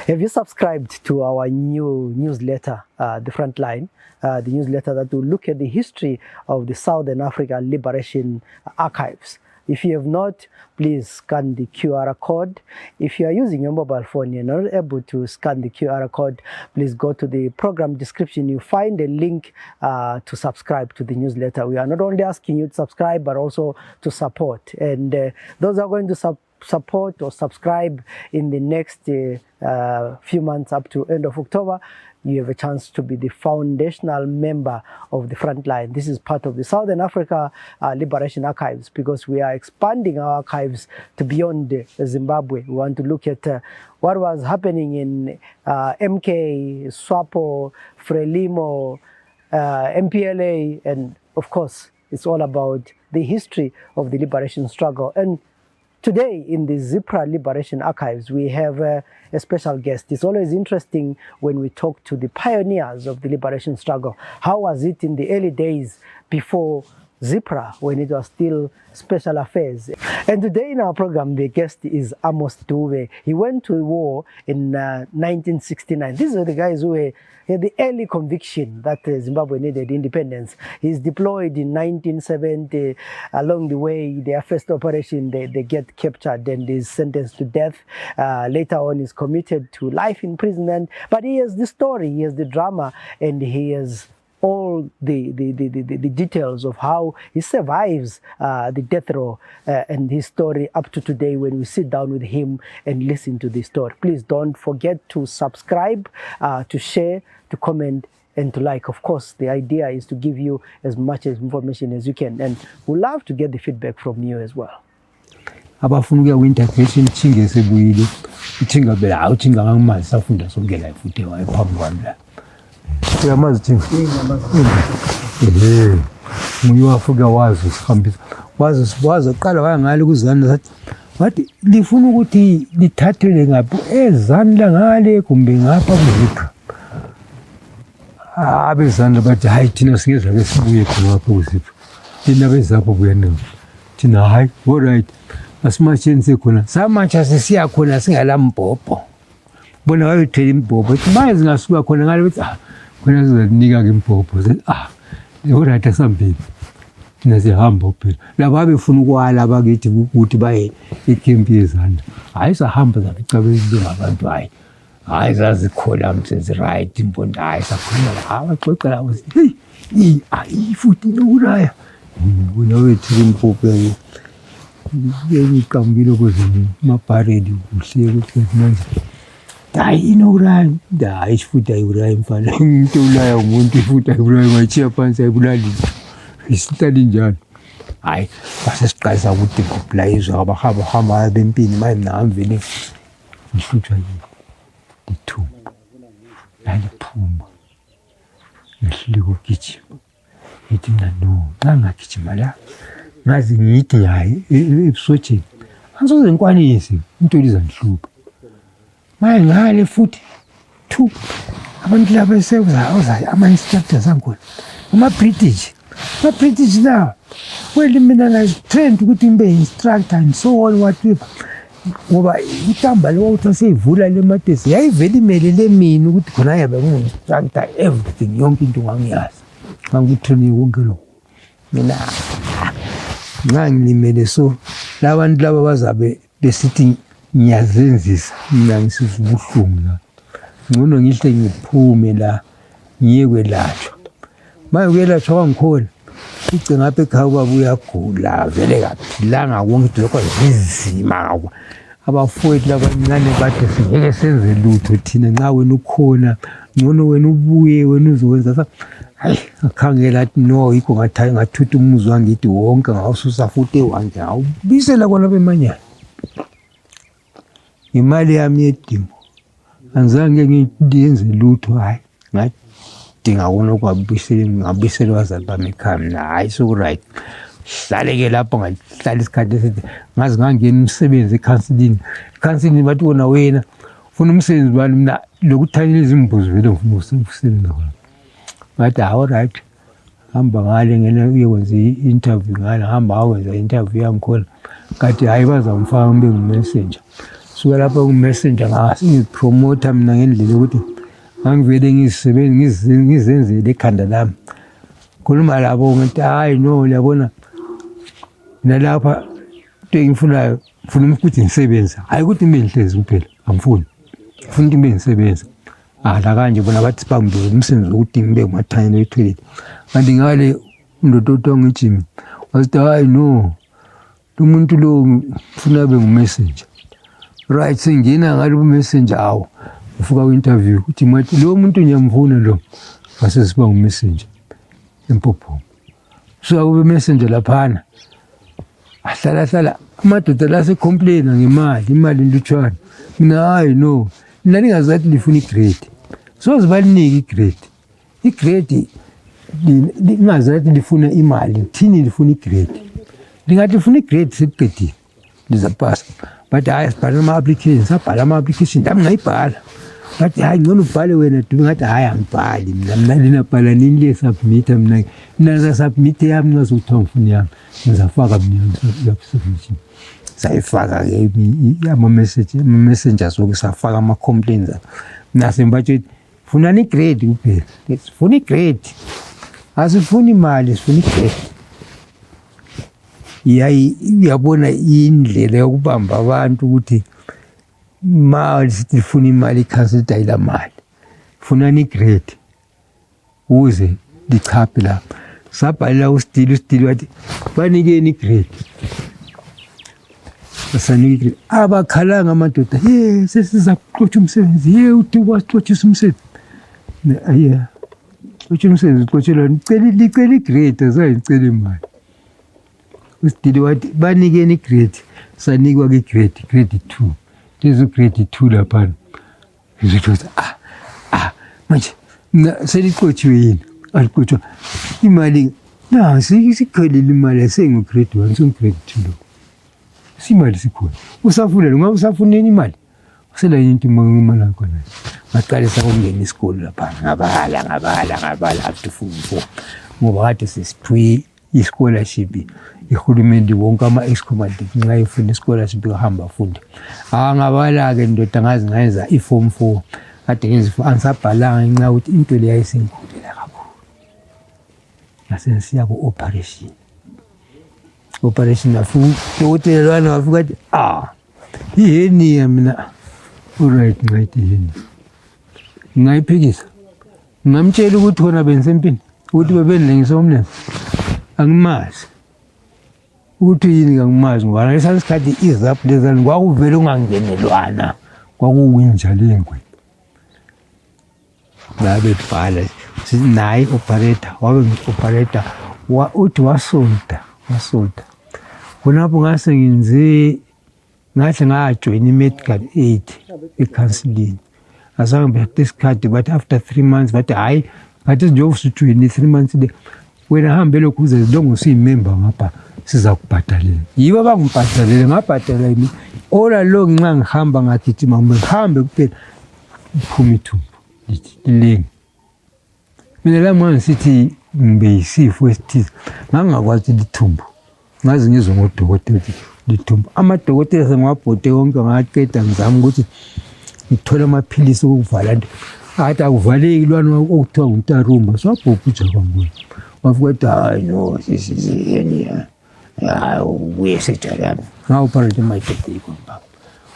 Have you subscribed to our new newsletter, The Frontline, the newsletter that will look at the history of the Southern Africa Liberation Archives? If you have not, please scan the QR code. If you are using your mobile phone, you're not able to scan the QR code, please go to the program description. You find a link to subscribe to the newsletter. We are not only asking you to subscribe, but also to support. And those are going to support or subscribe in the next few months up to end of October, you have a chance to be the foundational member of the Frontline. This is part of the Southern Africa Liberation Archives, because we are expanding our archives to beyond Zimbabwe. We want to look at what was happening in MK, SWAPO, Frelimo, MPLA, and of course, it's all about the history of the liberation struggle. And today, in the ZIPRA Liberation Archives, we have a special guest. It's always interesting when we talk to the pioneers of the liberation struggle. How was it in the early days before ZIPRA, when it was still special affairs? And today in our program, the guest is Amos Dube. He went to war in 1969. These are the guys who had the early conviction that Zimbabwe needed independence. He's deployed in 1970. Along the way, their first operation, they get captured and is sentenced to death. Later on, is committed to life imprisonment. But he has the story, he has the drama, and he has all the details of how he survives the death row and his story up to today when we sit down with him and listen to the story. Please don't forget to subscribe, to share, to comment, and to like. Of course, the idea is to give you as much information as you can, and we'd love to get the feedback from you as well. Abafuna ukuya ku-intervention Chinga esebuyile uChinga bela hawu Chinga ngamazi safunda sonke la futhi wayephambi kwami la uyamazi Chinga nguye wafika wazi usihambisa wazi qala wayangale kuzana wathi lifuna ukuthi lithathele ngaphi ezandla ngale kumbe ngapha kuzipha abezandla bathi hayi thina singeza ke sibuye khona ngapha kuzipha thina bezapho kuyena thina hayi all right asimatsheni khona samatsha sesiya khona singala mbhobho bona wayothela imbhobho manje zingasuka khona ngale bethi khona sizanika ke imbhobho all right asambeni thina sihamba phela laba befuna ukwala bakithi ukuthi baye ekhempi yezandla hayi sahamba zabicabezile ngabantu hayi zazikhola msenzi right impondo hayi sakhuluma la abaxoxa la uthi hey futhi nokuraya bona wethu imbhobho yengiqambile kuze mabharedi kuhle ukuthi manje hayi inokuraya hayi futhi ayuraya mfana umuntu ulaya umuntu futhi ayuraya machiya phansi ayibulali isitali njalo hayi basesiqalisa ukuthi ngoplayizwa abahamba bempini manje ngihamvele ngihluthwa ithumbu laliphuma ngihlike ukugijima ngithi mina no xa ngagijima la ngazi ngithi hayi ebusotsheni angisoze ngikwanise into elizangihlupha manje ngale futhi abantu laba esewuza ama-instructors angikhona ama-British la well mina ngayi-trained ukuthi ngibe instructor and so on whatever ngoba intamba leyo ukuthi seyivula le matesi yayivele imelele mina ukuthi khona yabe ngu-instructor everything yonke into ngangiyazi ngangikutraining konke lo mina nxa ngilimele so labantu laba bazabe besithi ngiyazenzisa mina ngisizwa ubuhlungu la ngcono ngihle ngiphume la ngiye kwelatshwa manje kuyelatshwa kwangikhona ice ngapha ekhaya ubaba uyagula vele kaphilanga konke lokho zinzima abafowethu labancane bathi singeke senze lutho thina nxa wena ukhona ngcono wena ubuye wena uzokwenza hayi akhangela athi no yikho ngathutha umuzi wangithi wonke ngawususa futhi ewange awubisela kona bemanyana imali yami yedimo angizange ngiyenze lutho hayi ngadinga wona ngabisela abazali bami ekhaya mina hayi so-right hlaleke lapho ngahlala isikhathi eside ngaze ngangena umsebenzi ekhansilini bathi wona wena ufuna umsebenzi bani mina lokuthanyela izimbuzi vele ngifuna ukusebenza khona ngathi all right hamba ngale ngena uyekwenza i-interview ngale hamba awenza i-interview yangikhona kathi hayi bazamfaka ngibe ngu-messenger suka lapho ku-messenger ngizipromotha mina ngendlela yokuthi angivele ngizenzele ekhanda lami khuluma labo ngithi hayi no uyabona nalapha into engifunayo ngifuna ukuthi ngisebenza hayi ukuthi ngibe ngihlezi kuphela angifuni ngifuna ukuthi ngibe ngisebenza la kanje bona bathi sibambe umsebenzi wokuthi ngibe ngumathanyelo etoilet kanti ngale undoda othiwa ngijimi wasithi hayi no lo muntu lo ngifuna abe ngumessenger right sengena ngalo umessenger awu ufuka ku-interview ukuthi mathi lo muntu ngiyamvuna lo wase siba ngumessenger empopho so ube messenger laphana ahlala amadoda la secomplaina imali lutshwana mina hayi no mina lingazathi lifuna igrade so zibalinike igrade lingazathi lifuna imali thini lifuna igrade lingathi lifuna igrade sekuqedile lizapasa but hayi sibhala ama-application sabhala ama-application nami ngayibhala bathi hayi ngcono ubhale wena dume ngathi hayi angibhali mina linabhala nini liyesubmitha mina zasubmithe yami ngazokuthiwa ngifuna yami ngizafaka mina submission sayifaka-ke ama-messengers woke safaka ama-complaints nasembatshethi funani igrade kuphela sifuna igrade asifuni imali sifuna igrade uyabona indlela yokubamba abantu ukuthi ma sifuna imali ikhansela ayila mali funani igrade uze lichaphe lapha sabhalela usitili wathi banikeni igrade basanika igrade abakhalanga amadoda sesiza kuxotsha umsebenzi uthi wasixotshisa umsebenzi xotsha umsebenzi uxotshelwa licela igrade azayicela imali usitili wathi banikeni igrade sanikwa-ke igrade 2 lezo grade 2 laphana ngizothi manje selixotshiwe yini aliqotshwa imali sikholile imali asengu-grade 1 sengu-grade 2 lo simali sikhona usafuna lo ngabe usafuneni imali usela yini into imali yakho nayo ngaqalisa ukungena isikole laphana ngabala up to form 4 ngoba kade sesiphiwe i-scholarship ihulumende wonke ama-excomandate nxa efuna i-scholarship yohamba afunde ngabala-ke ndoda ngazi ngayenza i-form 4 kade ngenza angisabhalanga ngenxa yokuthi into le yayisengikhulela kakhulu ngasengisiya ku-operation afika udokotela lwana wafika athi iheniya mina alright ngayithi iheniya ngayiphikisa ngamtshela ukuthi khona bengisempini ukuthi bebenilengisa umlenze angimazi ukuthi yini kangimazi ngoba ngalesa sikhathi izaphu lezani kwakuvele ungangenelwana kwakuwinjalo engweni babebhala naye operator wabe ngi-operator uthi wasolda khonapho ngase ngenze ngahle ngajoyina i-medical aid ecounseling azange bethathe isikhathi but after 3 months bathi hhayi ngathi njengoba usujoyine 3 months le wena hambe lokhu uze zilonge usiyimemba ngapha siza kubhadalela yibo abangibhadalele ngabhadala yimi all along nxa ngihamba ngagijima ngihambe kuphela iphume ithumbu lilengi mina la manje sithi ngibe yisifo esithize ngangakwazi lithumbu ngaze ngizwe ngodokotela lithumbu amadokotela sengiwabhode wonke ngaqeda ngizama ukuthi ngithola amaphilisi okuvala nto athi akuvaleki lwana okuthiwa nguNtarumba swabhobhuja kwangona wafika ethi hayi no sisiyeniya ubuye sejalami nga-operate emadoda ikwamba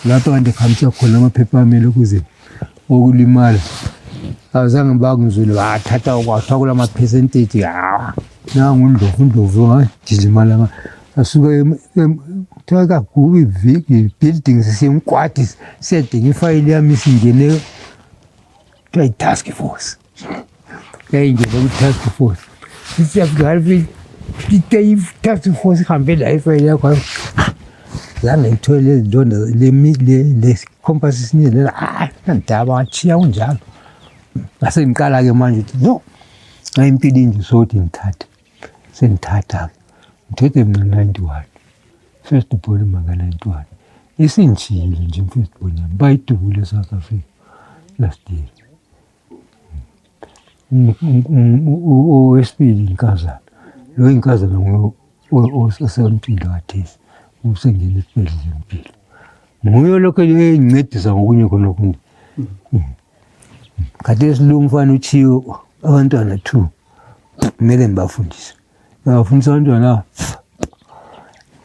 lapho kanti khamisha khona amaphepha amele ukuze okulimala azange bakungizwile bathatha kwathiwa kula ma-percentage nangundlovu ngijijimala asuka kuthiwa kagubi iviki building sisemkwadi siyadinga ifayili yami isingene kuthiwa i-task force yayingene ku-task force siyafika i-task force ihambe la ifayili yakho zange ngithole lezi ndonda le-compass sinelela nandaba ngachiya kunjalo ngase ngiqala-ke manje ukuthi no ngayimpilo inje sokuthi ngithathe sengithatha-ke ngithethe mina 91 first born manga 91 isingijiyile nje first born yami bayidubule eSouth Africa last year owesibili inkazana lo inkazana osempilo kathesi usengene esibhedlela empilo nguyo lokho eyincedisa ngokunye khona khona. Khathesi lo mfana uchiyo abantwana 2 kumele ngibafundise. Ngabafundisa abantwana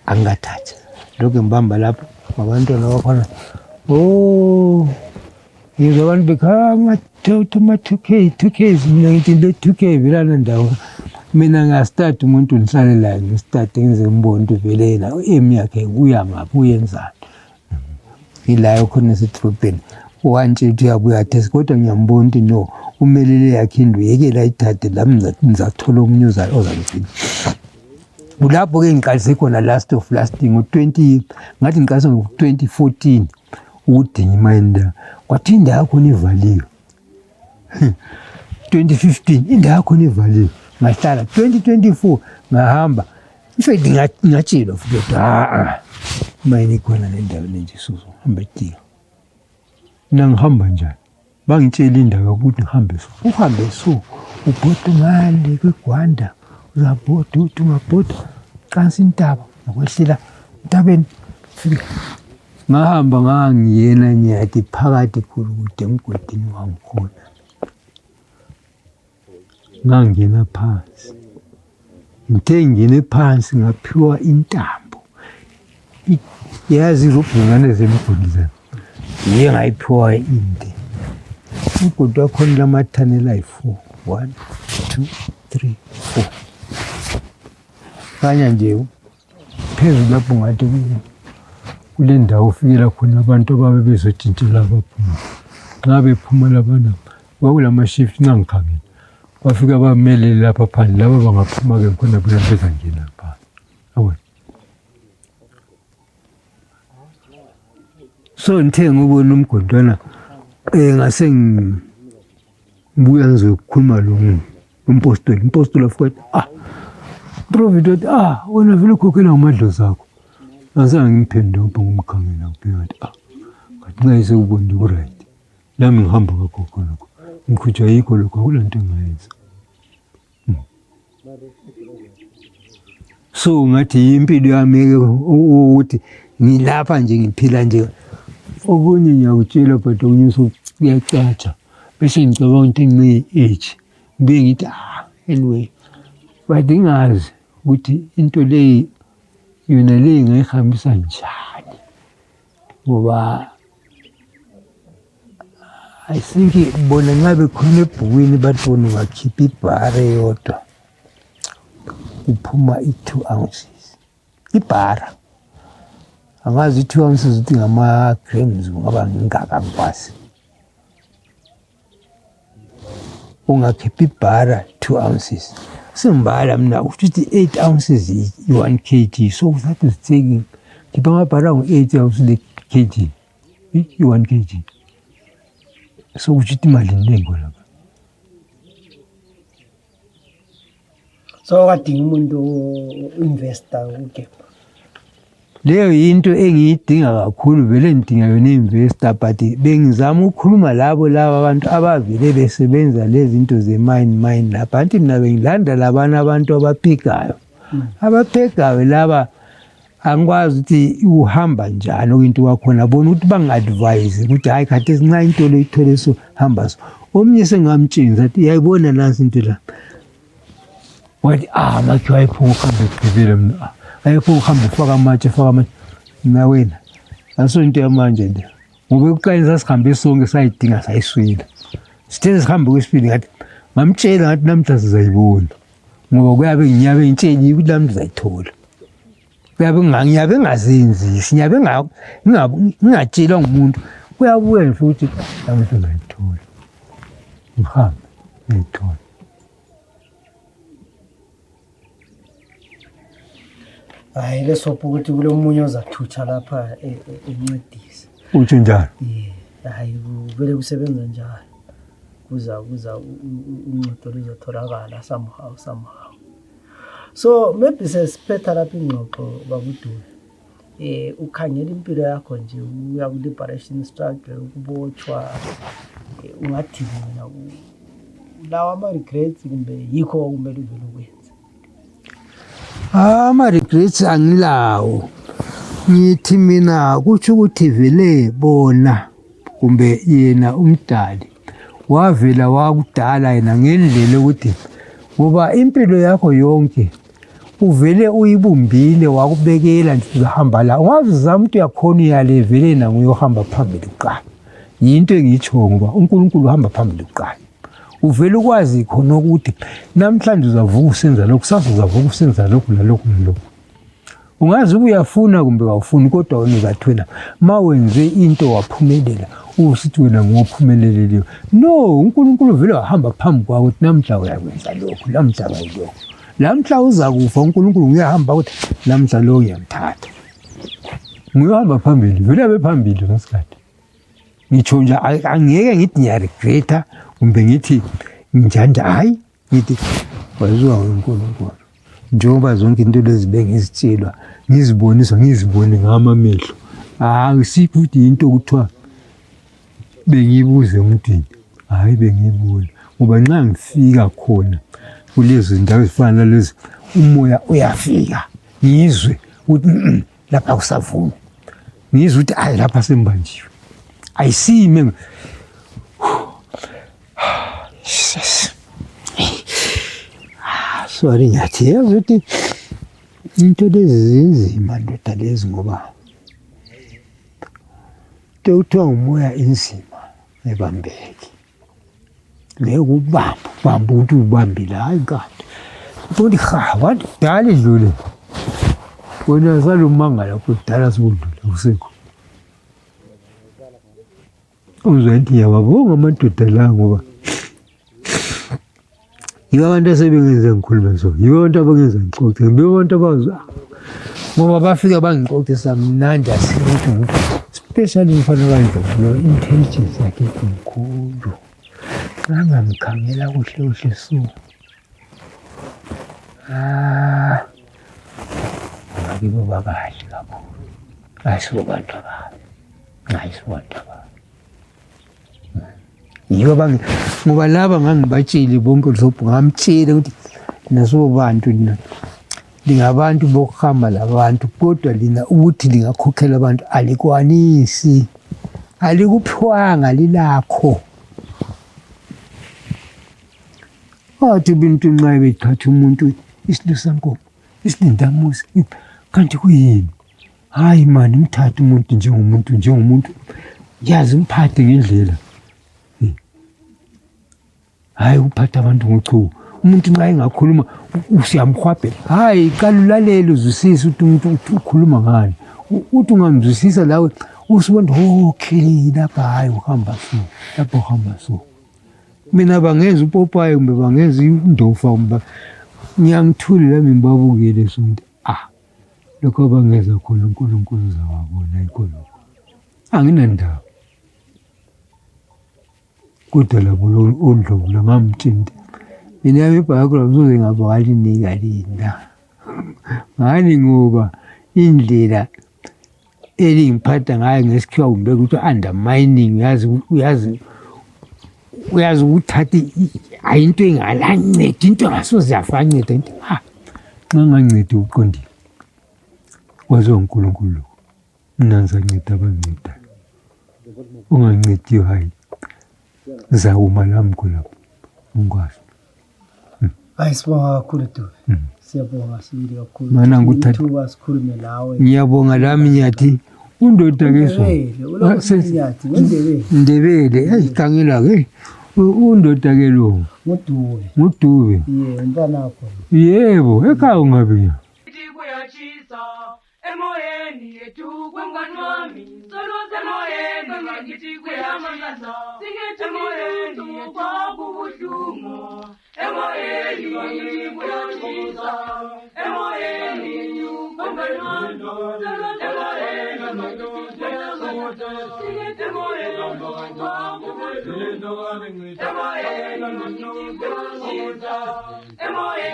angathatha. Lokho ngibamba lapho abantwana bakhona. Yizo abantu bekhanga ma 2K mina ngithi le 2K velana ndawo. Mina ngastart umuntu nihlale la ngistart ngenze umbone into vele yena aim yakhe uya ngaphi uyenzani. Ilayo khona sithrupeni. Wanje uthi uyabuya test kodwa ngiyambona ukuthi no umelele yakhe indwe yeke la ithathe la ngizathola omunye ozangifina. Kulapho ke ngiqalise khona last ngo20 ngathi ngiqalise ngo2014 udinga imine kwathi indawo khona ivaliwe. 2015 indawo khona ivaliwe ngahlala 2024 ngahamba mfethu ngatshilo futhi mine khona le ndawo nje suzo hamba idinga. Nangihamba njani bangitshela indawo ukuthi uhambe so ubhoda ngale kweGwanda uzabhoda uthi ungabhoda qansi intaba nokwehlela intabeni fika ngahamba ngangiyena nyathi phakathi khulu kude emgodini wangikhona ngangena phansi ngithe ngene phansi ngaphiwa intambo yazi izobhungane zemgodini yiye ngayiphiwa inde umgodi wakhona lamathanela ayi4 1 2 3 4 kanya nje phezulu lapho ngathi kule ndawo ufikela khona abantu ababe bezotshintshela abaphuma nxa bephuma labana kwakulama shift ngangikhangela bafika bamelele lapha phandle laba bangaphuma ke khona bezangena phandle awona. So ngithe ngubona umgodwana ngase ngibuya ngizokhuluma lo impostoli afika prophet wathi wena vele ukhokhela amadlozi akho azange ngimphendule ngomkhangela ubheka ngathi ngayise ubone ku-right lami ngihamba ngakho khona ngikhutshwa yikho lokho akulanto engayenza. So ngathi impilo yami ukuthi ngilapha nje ngiphila nje okunye ngiyakutshela but okunye kuyacatsha bese ngicabanga ukuthi ngine-age ngibe ngithi anyway but ingazi ukuthi into leyi yona leyi ngayihambisa njani ngoba I think bona ngabe khona ebhukwini bathi wona ungakhipha ibhara yodwa kuphuma 2 ounces ibhara angazi 2 ounces uthi ngama-grams ngaba ngingaka ngikwazi ungakhipha ibhara 2 ounces simbala mina ukuthi 8 ounces i-1 kg so that is taking khipha amabhara ngu-8 ounces kg i-1 kg so ukuthi imali iningi lapha. So kadinga umuntu investor ukepha leyo into engiyidinga kakhulu vele ngidinga yona investor but bengizama ukukhuluma laba abantu abavele besebenza lezi zinto ze-mine lapha anti mina bengilanda labana abantu abaphekayo abaphekayo laba angikwazi ukuthi uhamba njani okuyinto wakhona bona ukuthi bangi-advise ukuthi hayi khathesi nxa into le ithole so hamba so omunye sengamtshengisa athi yayibona nansi into la wathi makhe wayiphunga ukuhamba egqibile mina ayikho ukuhamba ufaka amatshe mina wena aso into yamanje le ngoba ekuqaleni sasihambe sonke sayidinga sayiswela sithe sihambe kwesibili ngathi ngamtshela ngathi namhla sizayibona ngoba kuyabe ngiyabe ngitsheli ukuthi namhla sizayithola kuyabe ngazenzisi ngiyabe ngingatshelwa ngumuntu kuyabuya nje futhi namhla sizayithola ngihambe ngiyithola. hayi lesopho ukuthi kulo munye ozathutsha lapha encedise utsho njalo hayi vele kusebenza njalo kuza uncedo luzotholakala somehow. So maybe sesiphetha lapha ingxoxo babuDube ukhangela impilo yakho nje uya ku-liberation struggle ukubotshwa ungathi mina lawa ama-regrets kumbe yikho okumele uvele ukwenze? Ama-regrets angilawo ngithi mina kutsho ukuthi vele bona kumbe yena umdali wavela wakudala yena ngendlela ukuthi ngoba impilo yakho yonke uvele uyibumbile wakubekela nje uzahamba la ungaze uzama ukuthi uyakhona uyale vele na uyohamba phambili kuqala yinto engitsho ngoba uNkulunkulu uhamba phambili kuqala uvele ukwazi khona ukuthi namhlanje uzavuka usenza lokho kusasa uzavuka usenza lokho nalokho nalokho ungazi uyafuna kumbe awufuni kodwa wena uzathwena mawenze into waphumelela usithi wena ngophumeleleyo no uNkulunkulu vele wahamba phambi kwakho ukuthi namhla uyakwenza lokho namhla bayilokho lamhla uzakufa uNkulunkulu uyahamba ukuthi namhla lo ngiyamthatha ngiyahamba phambili vele abe phambili ngasikhathi ngitsho nje angeke ngithi ngiyaregreta kumbe ngithi njani hayi ngithi waziwa uNkulunkulu njengoba zonke into lezi bengizitshelwa ngiziboniswa ngizibone ngamamehlo ayisikho ukuthi into kuthiwa bengibuze emntwini hayi bengibona ngoba nxa ngifika khona kulezi ndawo ezifana nalezi umoya uyafika ngizwe ukuthi lapha kusavuma ngizwe ukuthi hayi lapha sembanjiwe ayisime sorry nyathi yazi ukuthi into lezi zinzima ndoda lezi ngoba kuthiwa umoya enzima ebambeki ngeke ubamba ukuthi ubambile hayi kanti uthi wathi dala idlule wena salumangala kudala sikudlula usekho uzwenthi ngiyababonga amadoda la ngoba yibo abantu asebengenza ngikhuluma so yibo abantu abangenza ngixoxe yibo abantu abazwa ngoba bafika bangixoxisa mnandi asithi especially mfana kanje lo intelligence yakhe inkulu ngangamkhangela kuhle kuhle so ngakibo bakahle kakhulu ayisibo bantu ababi ayisibo bantu ababi yibo ngoba laba ngangibatsheli bonke lizobho ngamtshela ukuthi naso bantu lingabantu bokuhamba labantu kodwa lina ukuthi lingakhokhela abantu alikwanisi alikuphiwanga lilakho athi bintu nxa bethatha umuntu isilusankomo isilindamusi kanti kuyini hayi mani mthatha umuntu njengomuntu yazi mphathe ngendlela hayi uphatha abantu ngochuku umuntu nxa engakhuluma usiyamhwabhela hayi qala ulalele uzwisise ukuthi umuntu ukhuluma ngani uthi ungamzwisisa lawe usibona okay lapha hayi uhamba so lapha uhamba so mina bangenza uPopayi kumbe bangenza indofa kumbe ngiyangithula lami ngibabukele sonke lokho abangenza khona uNkulunkulu uzawabona ikhona anginandaba kodwa labo ondlovu ngamamthinti mina yami ibhayografi soze ngabakali nika linda ngani ngoba indlela elingiphatha ngayo ngesikhiwa kumbe ukuthi undermining uyazi ukuthatha ayinto engalanceda into engasoze yafanceda into nganganceda uqondile waziwa uNkulunkulu mina ngizanceda abancedayo ungancediyo hayi ngizawuma lami khonapho ungikwazi ayisibonga kakhulu Dube siyabonga sibili kakhulu mana ngikuthatha ithuba sikhulume nawe ngiyabonga lami nyathi undoda keswa Ndebele ayikangela ke undoda ke lo nguDube umntanakho yebo ekhaya ungabi emoyeni yethu kwengani wami soluze emoyeni ngakithi kuyamandla singithi emoyeni kwakubuhlungu emoyeni ngakithi kuyatshisa emoyeni yethu kwengani wami soluze emoyeni ngakithi kuyamandla singithi emoyeni kwakubuhlungu emoyeni ngakithi kuyatshisa emoyeni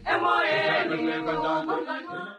Am I